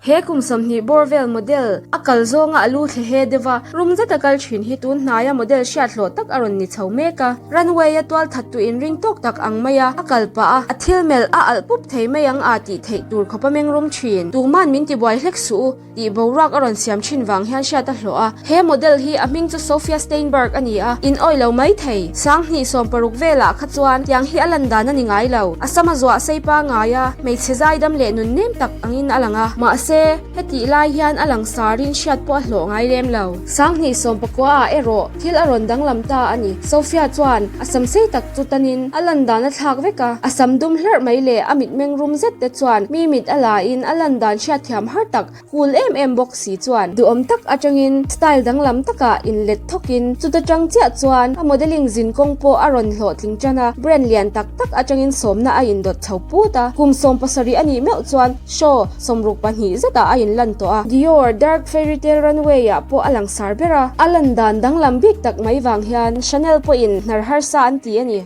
He kum 20 bawr vel model a kal zawnga a lu thle he deuh a, rum zeta kal thin hi tun hnaia model hriat hlawh tak a rawn ni chho mek a. Runway a tual that tu inring tawk tak ang mai a, a kal pah a, a thil melh a alh pup thei mai ang a tih theih tur khawp a meng rum thin. Tuman min tibuai hlek suh u tih boruak a rawn siam thin vang hian hriat a hlawh a. He model hi a hming chu Sophia Steinberg a ni a, in awih lo mai thei. 2016 velah kha chuan tiang hi a lan dan a ni ngai lo. A sam a zuah sei pangai a, hmeichhe zaidam leh nun nem tak angin a lang a. Mahse, hetih lai hian a lang sarin hriat pawh a hlawh ngai lem lo. 2019 ah erawh thil a rawn danglam ta a ni. Sophia chuan a sam sei tak chu tanin a lan dan a thlak vek a. A sam dum hlarh mai leh a mitmeng rum zet te chuan mi mit a la in a lan dan hriatthiam har tak Cool em em bawk si chuan duhawm tak atangin style danglam takah inlet thawkin chuta tang chiah chuan a modelling zin kawng pawh a rawn hlawhtling tan a, brand lian tak tak atangin sawmna a indawt chho put a, kum 70 a nih meuh chuan show 62 zetah a inlan tawh a, Dior Dark Fairy Tale Runway ah pawh a langsar ber a, a lan dan danglam bik tak mai vang hian Chanel pawhin hnar harsa an ti a ni.